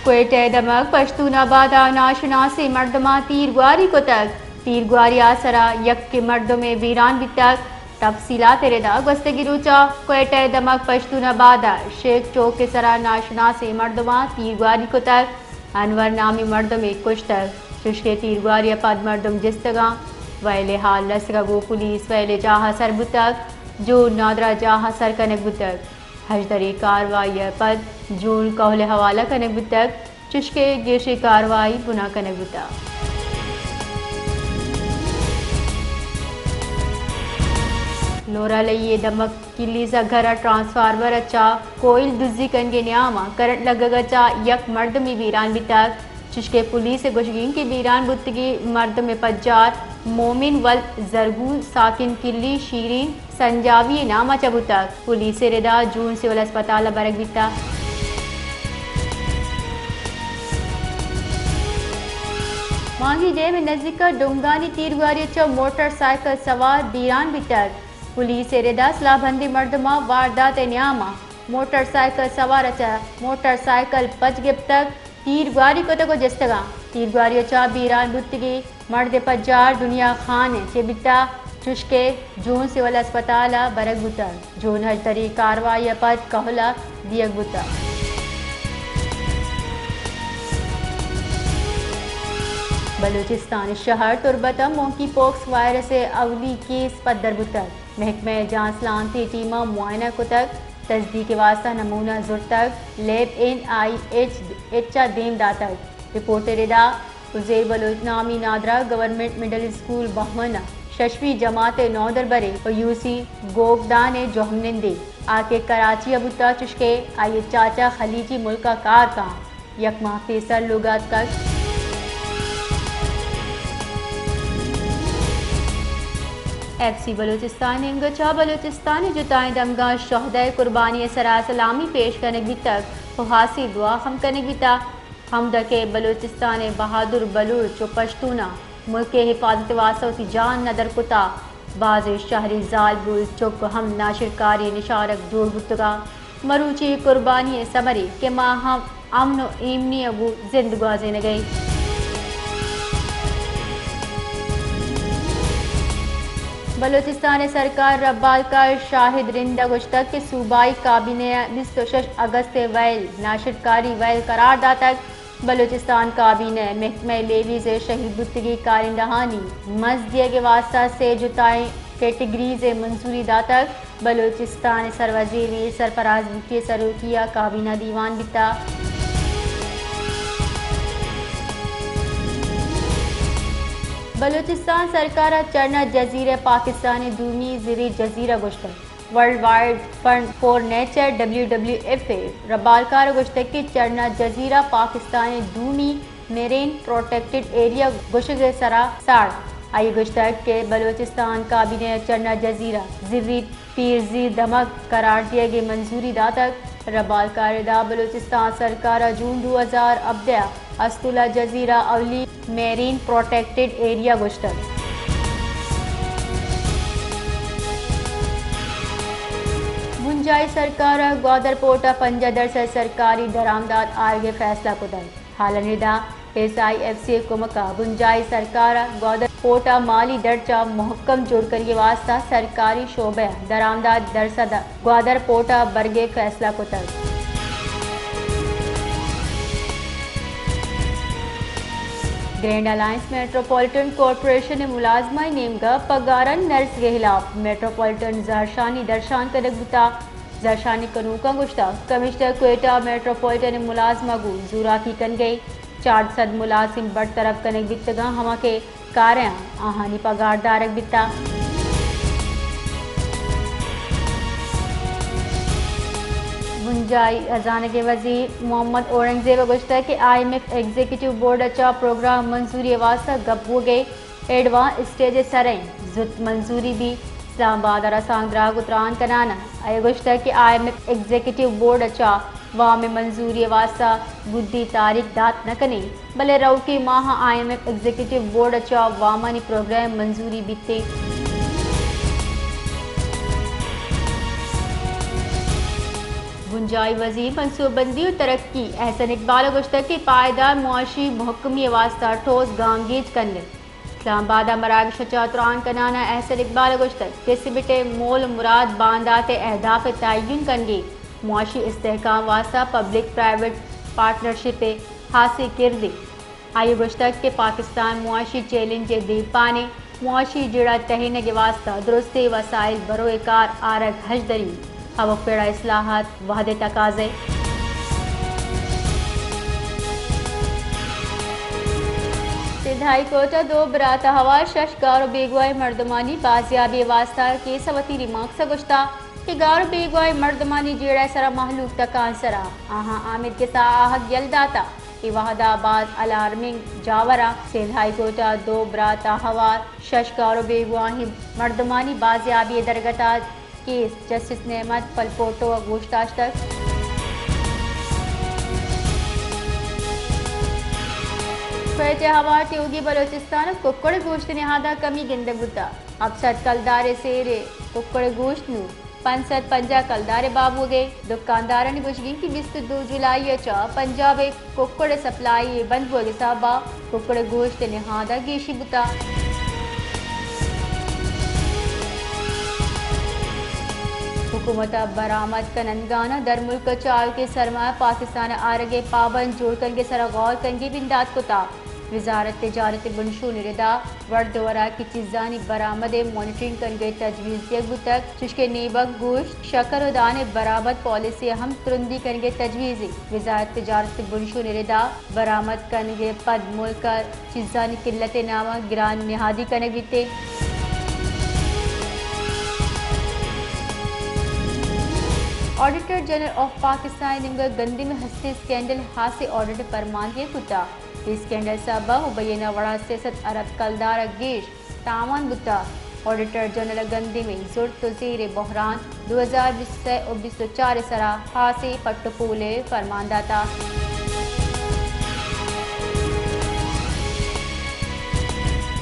کوئٹہ ءِ دمگ پشتون آباد ءَ ناشناسیں مردماں تیرگواری کتگ۔ تیرگواری ءِ سرا یکے مردمے بیران بیتگ۔ تفصیلات ءِ ردا گوستگیں روچ ءَ کوئٹہ ءِ دمگ پشتون آباد ءَ شیخ چوک ءِ سرا ناشناسیں مردماں تیرگواری کتگ۔ انور نامیں مردمے کشتگ، چشکہ تیرگواری ءَ پد مردم جستگاں۔ ویل ءِ ہال رسگ ءَ گوں پولیس ویل ءِ جاہ ءَ سر بوتگ۔ جون نادراہ جاہ ءَ سر کنگ بوتگ۔ ہژدریں کاروائی ءَ پد جون کہول ءِ حوالہ کنگ بوتگ، چشکہ گیشیں کاروائی بنا کنگ بوتگ۔ لورالئی ءِ دمگ کلیز ءِ گھر ءِ ٹرانسفارمر ءَ چہ کوئل دزی کنگ ءِ نیام ءَ کرنٹ لگگ ءَ چہ یک مردمے بیران بیتگ۔ چشکہ پولیس ءِ گوشگ انت کہ بیران بوتگیں مردم ءِ پجار مومن ولد زرگون ساکن کلی شیرین سنجاوی ءِ نام ءَ چہ بوتگ۔ پولیس ءِ ردا جون سول ہسپتال ءَ برگ بیتگ۔ مانگی ڈیم ءِ نزیک ءَ ڈنگانی تیرگواری ءَ چہ موٹر سائیکل سوار بیران بیتگ۔ پولیس ءِ ردا سلاہ بندیں مردماں واردات ءِ نیام ءَ موٹر سائیکل سوار ءَ چہ موٹر سائیکل پچ گپتگ، تیرگواری کتگ ءُ جستگاں۔ تیرگواری ءَ چہ بیران بوتگیں مرد ءِ پجار دنیا خان ءِ چہ بیتگ، چشکہ جون سول ہسپتال ءَ برگ بوتگ۔ جون ہژدریں کاروائی ءَ پد کہول ءَ دیگ بوتگ۔ بلوچستان ءِ شہر تربت ءَ مونکی پوکس وائرس ءِ اولی کیس پدر بوتگ۔ محکمہ جان سلامتی ءِ ٹیم ءَ معائنہ کتگ، تصدیق ءِ واستہ نمونہ زرتگ، لیب این آئی ایچ ءَ دیم داتگ۔ رپورٹ ءِ ردا عزیر بلوچ نامی نادراہ گورنمنٹ مڈل اسکول بہمن ءِ ششمی جماعت ءِ نودربرے ءُ یو سی گوگدان ءِ جہمنندے، آ کہ کراچی ءَ بوتگ، چشکہ آئی ءِ چاچا خلیجی ملک ءَ کار کنت۔ یک ماہ پیسر لوگ ءَ اتکگ۔ ایف سی بلوچستان نیمگ ءَ چہ بلوچستان ءِ جتائیں دمگاں شہداء ءِ قربانی ءِ سرا سلامی پیش کنگ بیتگ ءُ ہاسیں دعا ہم کنگ بیتگ، ہمدا کہ بلوچستان ءِ بہادر بلوچ ءُ پشتوناں ملک ءِ حفاظت ءِ واستہ وتی جان ندر کتگ۔ بازیں شہری زالبول چک ہم ناشرکاری ءِ نشانگ جوڑ بوتگ ءُ مروچی قربانی ءِ ثمرے کہ ما ہم امن ءُ ایمنی ءَ گوں زند گوازینگ ءَ ایں۔ بلوچستان ءِ سرکار ءِ ربالکار شاہد رند ءَ گوشتگ کہ صوبائی کابینہ ءَ بیست ءُ شش اگست ءِ ویل ناشرکاری ویل قرار داتگ۔ بلوچستان کابینہ ءَ محکمہ لیویز ءِ شہید بوتگیں کارندہانی مزد دیگ ءِ واستہ سے جتائیں کیٹگریز ءِ منظوری داتگ۔ بلوچستان ءِ سروزیریں سرفراز بگٹی ءِ سروکی ءَ کابینہ دیوان بیتگ۔ بلوچستان سرکار ءَ چرنا جزیرہ پاکستان ءِ دومی زریں جزیرہ گوشتگ۔ World wide fund for nature, W W F ءِ ربالکار ءَ گوشتگ کہ چرنا جزیرہ پاکستان ءِ دومی میرین پروٹیکٹڈ ایریا گوشگ ءِ سرا ساڑ۔ آئی ءَ گوشتگ کہ بلوچستان کابینہ ءَ چرنا جزیرہ زریں پیرزی دمگ قرار دیگ ءِ منظوری داتگ۔ ربالکار ءِ ردا بلوچستان سرکار ءَ جون دو ہزار ہبدہ ءَ استولہ جزیرہ اولی میرین پروٹیکٹڈ ایریا گوشتگ۔ بنجاہی سرکار ءَ گوادر پورٹ ءَ پنجاہ درسد سرکاری درآمدات آرگ ءِ فیصلہ کتگ۔ حالاں ادا ایس آئی ایف سی ءِ کمک ءَ بنجاہی سرکار ءَ گوادر پورٹ ءِ مالی ڈھانچہ ءِ مھکم جوڑ کنگ ءِ واستہ سرکاری شعبہ ءَ درآمدات درسد ءَ گوادر پورٹ ءَ برگ ءِ فیصلہ کتگ۔ گرینڈ الائنس میٹروپولیٹن کارپوریشن ءِ ملازمانی نیمگ ءَ پگاراں نرسگ ءِ ہلاپ میٹروپولیٹن زہرشانی درشان کنگ بوتگ۔ زہرشانی کنوکاں گوشتگ، کمشنر کوئٹہ میٹروپولیٹن ءِ ملازماں گوں زوراکی کنگ ءَ، چار سد ملازم برطرف کنگ بیتگاں، ہما کہ کارایاں آہانی پگار دارگ بیتگ۔ بنجاہی ہزانگ ءِ وزیر محمد اورنگزیب ءَ گوشتگ کہ I M F executive board ءَ چہ پروگرام منظوری ءِ واستہ گپ بوگ ءِ ایڈوانس اسٹیج ءِ سر ءَ ایں، زوت منظوری بیت۔ اسلام آباد ءَ رسانکدراہ ءَ گوں تران کنان ءَ آئی ءَ گوشتگ کہ I M F executive board ءَ چہ وام ءِ منظوری ءِ واستہ گڈی تاریخ دات نہ کنیں، بلے روکیں ماہ ءَ I M F executive board ءَ چہ وامانی پروگرام منظوری بیت ایں۔ بنجاہی وزیر منصوبہ بندی و ترقی احسن اقبال ء گوشتگ کہ پائیدار معاشی مھکمی ء واستہ ٹھوس گامگیج کنگ ء۔ اسلام آباد ء مراگش ء چہ تران کنان ء احسن اقبال ء گوشتگ کہ سمٹ ء مول ء مراد باندات ء اہداف ء تعین کنگ ء معاشی استحکام واستہ پبلک پرائیویٹ پارٹنرشپ ء ہاسیں کردے۔ آئی ء گوشتگ کہ پاکستان معاشی چیلنج ء دیمپان ء معاشی جیڑہ ٹہینگ ء واستہ درستیں وسائل بروئے کار آرگ ہژدری، ہمک پڑ ء اصلاحات وہد ء تقاضہ۔ سندھ ہائی کورٹ ء دو برات ء ہوار شش گار و بیگواہیں مردمانی بازیابی ء واستہ کیس ء وتی ریمارکس ء گوشتہ کہ گار و بیگواہیں مردمانی جیڑہ ء سرا مہلوک تکانسر ء آہاں آمید گس ء آہگ یل داتہ۔ اے وہد ء باز الارمنگ جاور ء سندھ ہائی کورٹ ء دو برات ء ہوار شش گار و بیگواہیں مردمانی بازیابی ء درگت ء کیس جسٹس نعمت پلپوٹو ء گوش داشتگ۔ کوئٹہ ء ہوار تیوگی بلوچستان ء ککڑ ء گوشت ء نہاد ء کمی گندگ بوتگ۔ ہپت سد کلدار ء سیر ء ککڑ ء گوشت نوں پنچ سد پنجاہ کلدار ء بہا بوگ ء۔ دکاندارانی گوشگ انت کہ بیست ء دو جولائی ء چہ پنجاب ء ککڑ ء سپلائی ء بند بوگ ء سبب ء ککڑ ء گوشت ء نہاد ء گیشی بوتگ۔ حکومت ء برآمد کنندگان ء درملک ء چہ آیوکیں سرمایہ پاکستان ء آرگ ء پابند جوڑ کنگ ء سرا غور کنگ ء بندات کتگ۔ وزارت تجارت ء بنشون ء ردا ورد ء وراکی چیزانی برآمد ء مانیٹرنگ کنگ ء تجویز دیگ بوتگ، چوشکہ نیبگ، گوشت، شکر ء دان ء برآمد پالیسی ء ہم ترندی کنگ ء تجویز انت۔ وزارت تجارت ء بنشون ء ردا برآمد کنگ ء پد ملک ء چیزانی قلت ء نام ء گران نہادی کنگ بیت۔ آڈیٹر جنرل آف پاکستان ء نیمگ ء گندم ء ہستیں اسکینڈل ء ہاسیں آڈٹ ء پرمان دیگ بوتگ۔ اے اسکینڈل ء سبب ء مبینہ وڑا سئے سد ارب کلدار ء گیش تاوان بوتگ۔ آڈیٹر جنرل ء گندم ء زرت ء زیر ء بحران دو ہزار بیست ء سئے ء بیست ء چار ء سرا ہاسیں پٹ ء پول ء پرمان داتگ۔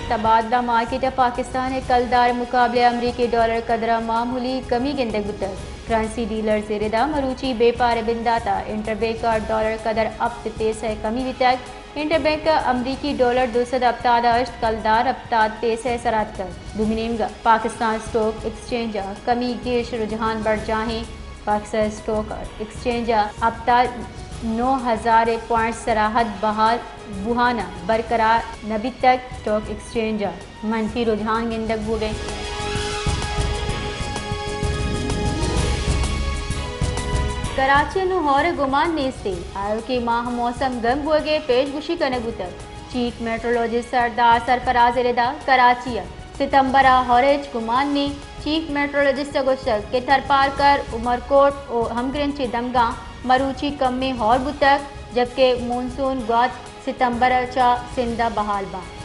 تبادلہ مارکیٹ ء پاکستان ء کلدار ء مقابلہ ء امریکی ڈالر ء قدر ء معمولی کمی گندگ بوتگ۔ کرنسی ڈیلرز ء ردا مروچی بیپار ء بندات ء انٹر بینک ء ڈالر ء قدر ہپت پیسہ ء کمی بیتگ۔ انٹر بینک ء امریکی ڈالر دو سد ہپتاد ء ہشت کلدار ہپتاد پیسہ ء سرا اتکگ۔ دومی نیمگ ء پاکستان اسٹاک ایکسچینج ء کمی گیش رجحان برجاہیں۔ پاکستان اسٹاک ایکسچینج ء ہپتاد نو ہزار ء پوائنٹ سرا حد بحال بوہان ء برقرار نہ بیتگ۔ اسٹاک ایکسچینج ء منفی رجحان گندگ بوگ ء انت۔ کراچی ء نوں ہور ء گمان نیست انت، آیوکیں ماہ ء موسم گرم بوگ ء پیش گوشی کنگ بوتگ۔ چیف میٹرولوجسٹ سردار سرفراز ء ردا کراچی ء ستمبر ء ہور ء ہچ گمان نی۔ چیف میٹرولوجسٹ ء گوشتگ کہ تھرپارکر، عمرکوٹ ء ہمگرنچ ء دمگاں مروچی کمیں ہور بوتگ، جبکہ مونسون گوات ستمبر ء چہ سندھ ء بحال باں۔